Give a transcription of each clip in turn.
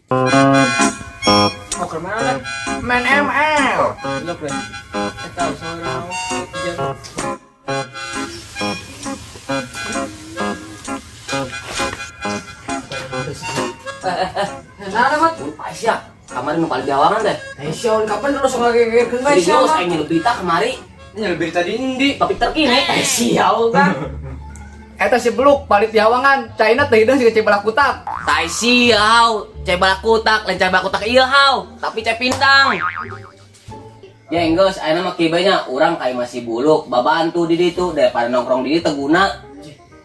Oh, kemana lah? Main ML. Belum deh. Tahu soalnya mau. Nah, mat. Aisyah, kemarin nu paling diawangan deh. Aisyah, kapan terus ngagegerkeun bae sia? Serius, aing nyelut berita kemari. Nyelut berita di endi? Topik terkini. Aisyah kan. Eta si Beluk palit diawangan, caina teh hideung siga cai balak kutak. Tai siau, cai balak kutak, lain cai balak kutak ieu hau, tapi cai pindang. Ya enggeus, ayeuna mah kieu bae nya, urang kayak masih Buluk, babantu di ditu daripada nongkrong di ditu teu guna.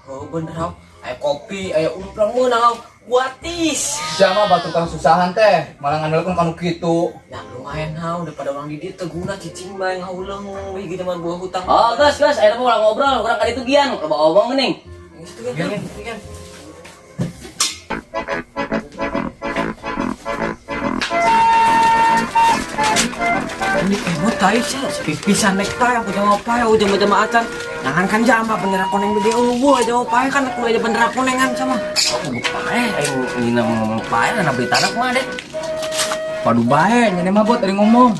Oh bener hau, aya kopi, aya umplang meunang hau. Guatis. Sia mah batur kang susahan teh, malah ngandalkeun kanu kitu. Ya lumayan hau, daripada urang di dieu teu guna cicing bae ngahuleng we gitu mah buah hutang. Oh, geus geus, ayeuna mah urang ngobrol, urang ka ditu gian, loba omong geuning. Gian, gian. Ini emot tai sih, pipisan nektai aku jawab pae, aku jama-jama acan. Jangan kan jama bendera koneng gede eueuh jawab pae kan aku aja bendera konengan sama. Oh, pae aing ngina pae na berita anak mah deh. Padu bae nyane mah bot ari ngomong.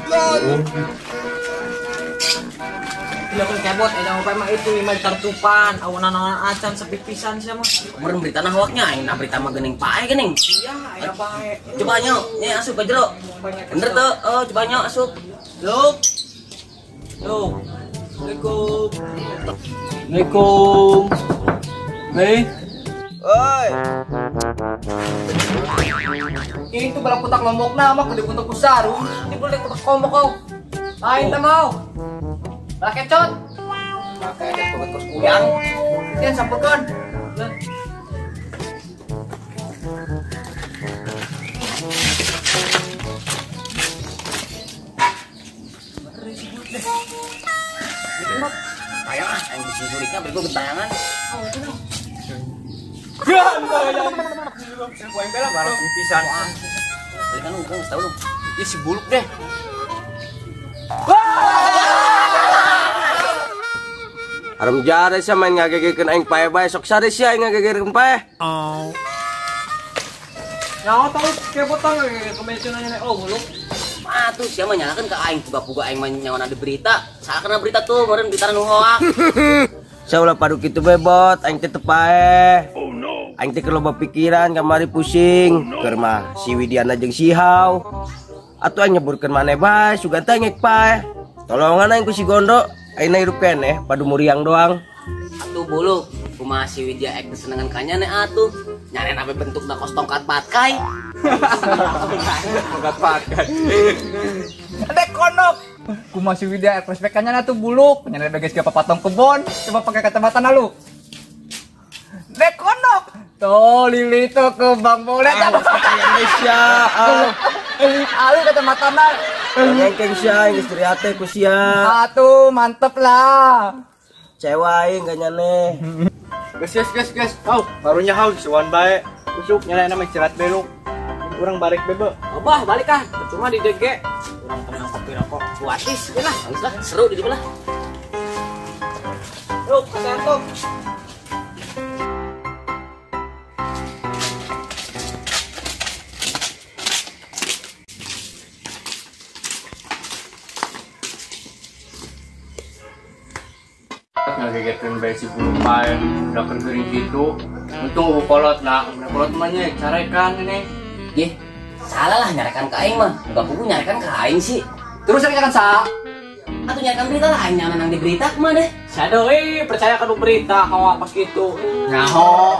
Iya kan kebot jawab pae mah itu lima tartupan, awan naon acan sepipisan sia mah. Meureun berita na hoaknya aing na berita mah geuning pae geuning. Iya, aya bae. Coba nyo, nya asup ka jero. Bener teu? Oh, coba nyo asup. Luk. Luk. Assalamualaikum. Assalamualaikum. Hei. Oi. Itu balak kotak lombokna mah kudu bentuk ku sarung. Ini boleh kotak lombok kau. Lain teh mau. Balak kecot. Pakai kecot kos kuyang. Kian sampurkeun. Ayo ah, yang bisa curiknya bego gentayangan. Oh, itu dong. Pisan. Balikan lu, enggak tahu lu. Ih, si Buluk deh. Harum jare sia main ngagegerkeun aing pae bae, sok sare sia aing ngagegerkeun pae. Oh. Nyaho tau kebot tau ngagegerkeun nanya oh Buluk. Atuh sia mah nyalakeun ka aing puga-puga aing mah nyawana di berita. Salah kena berita tuh, meureun berita nu hoak. Sia ulah padu kitu bae bot, aing teh teu pae. Oh no. Aing teh keur loba pikiran kamari pusing. Oh, no. Keur mah si Widiana jeung si Hau. Atuh aing nyeburkeun maneh bae, sugan teh ngek pae. Tolongan aing ku si Gondo, aing hirup keneh padu muriang doang. Atuh Buluk, kumaha si Widya ek kesenengan kanya ne atuh. Nyaren ape bentukna kos tongkat patkai. Tongkat patkai. Dek konok. Kumaha si Widya ek respek kanya atuh Buluk. Nyaren geus ka papatong kebon, coba pakai kacamata na lu. Dek konok. Tuh lili tuh ke Bang Boleh. Indonesia. Alu kacamata na. Ngengkeng sia geus diriate ku sia. Atuh mantep lah. Cewa aing gak nyane. Guys, guys, guys, guys. Hau, barunya hau suan bae. Usuk nyalain nama istirahat beluk. Urang balik bebe. Abah, balik ah. Percuma di DG. Urang tenang kopi rokok. Buatis ya lah. Bagus lah, seru di lah. Yuk, kesentuh. Ngagegerkeun bae si Buluk pae, udah keur geuring kitu. Untung eueuh kolot nah, udah kolot mah nya carekan ini. Yeh, salah lah nyarekan ka aing mah. Bukan pugu nyarekan ka aing sih. Terus nyarekan sa? Atuh nyarekan berita lah, aing nyaman nang di berita kumaha deh. Sadoy, percaya ka nu berita hawa pas kitu. Nyaho.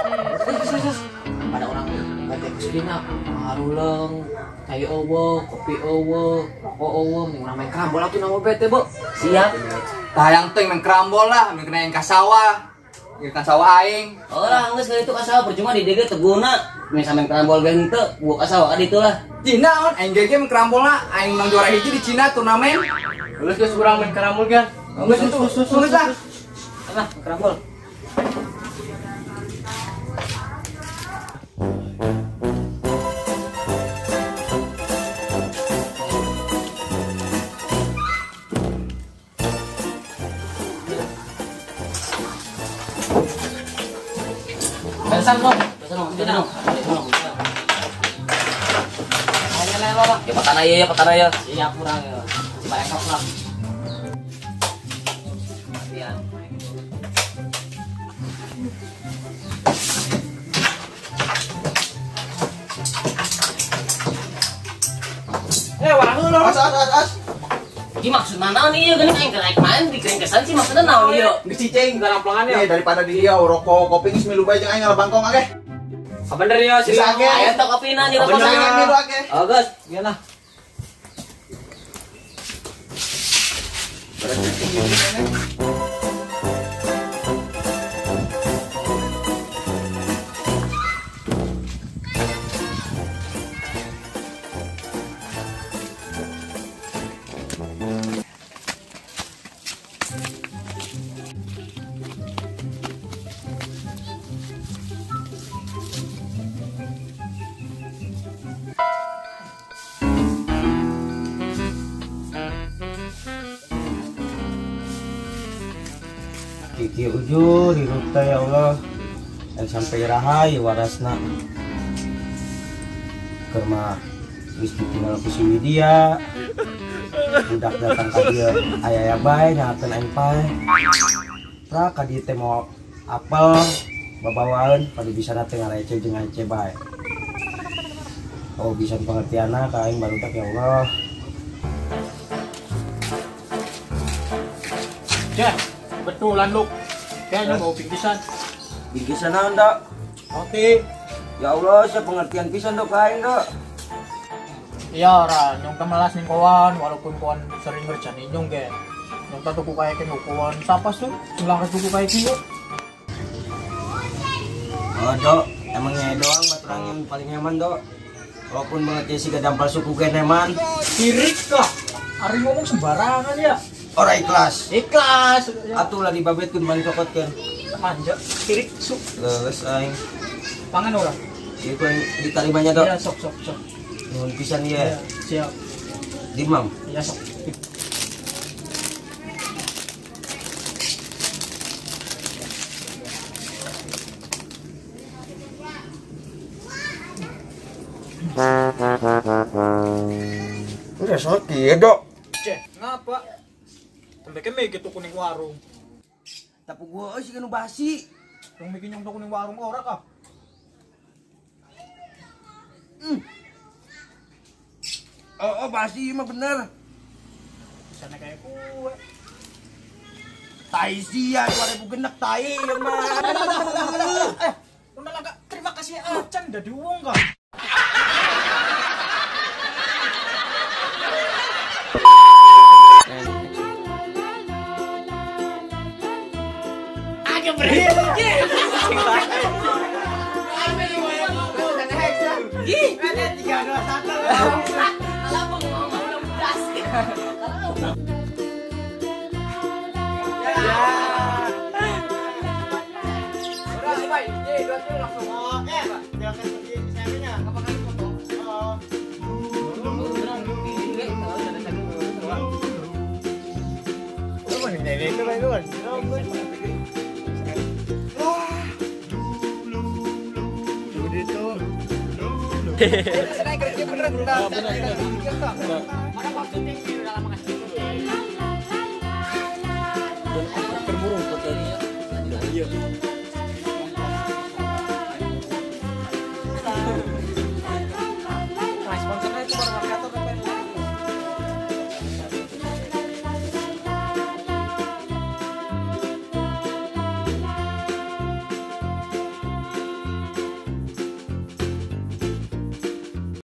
Pada orang bete kusdina, haruleung, cai eueuh, kopi eueuh, rokok eueuh, mending urang main karambol atuh nama bete, Bo. Siap. Tayang teh main karambol lah, main kena yang kasawah. Ieu kan sawah aing. Oh lah, geus itu kasawah percuma di DG teu guna. Main sampe karambol ge henteu, gua kasawah ka ditu lah. Cina on, aing ge main karambol lah, aing menang juara hiji di Cina turnamen. Geus geus urang main karambol ge. Geus itu, geus lah. Lah, karambol. Beresan dong, beresan dong, beresan dong. loba. Ya patana ieu ya patana ieu. Siap urang ya. Si barekok lah. Latihan. Warah heula. As as as as. Ji maksudna naon ieu geuning aing keur main dikeringkesan sih maksudna naon ieu? Geus cicing garampelangan ya. Daripada di dia rokok kopi geus milu bae jeung aing ngalabangkong akeh. Kabener ya sih. Aya teh kopina di rokok saya milu akeh. Oh, geus. Ieu lah. Kiki ujur hirup teh ya Allah dan sampai raha warasna keur mah geus ditinggal ku si Widya budak datang ka dieu aya-aya bae nyahakeun aing pae pra ka dieu teh mau apel babawaeun padu bisana teh ngarece jeung ngance bae oh bisa pengertianna ka aing barudak ya Allah. Ceh, betulan lu. Kayaknya mau bingkisan. Bingkisan naon, Dok? Roti. Ya Allah, saya pengertian pisan Dok ka aing, Dok. Iya, ora, nyong kemelas ning kawan, walaupun kawan sering ngerjani nyong ge. Nyong ta tuku kaya kene kawan. Sapa sih? Ulah tuku kaya kieu. Oh, Dok, emangnya doang baturang yang paling nyaman, Dok. Walaupun banget sih dampal suku ge nyaman. Sirik kah? Ari ngomong sembarangan ya. Ora ikhlas. Ikhlas. Atuh lah dibabetkeun balik cokotkeun. Manja, sirik su. Leles aing. Pangan ora? Ieu ku ditarimanya, Dok. Iya, sok sok sok. Nuhun pisan ieu. Iya, siap. Dimam. Iya, sok. Udah sok ieu, Dok. Ceh, ngapa? Tembeke mikir tuku ning warung. Tapi gua euy sih nu basi. Wong mikir nyong tuku ning warung ora kah? Oh, basi mah bener. Sana kayak kue. Tai sia 2000 genek tai ieu mah. Udah lah, terima kasih acan dadi wong kah? Terburung fotonya. Iya.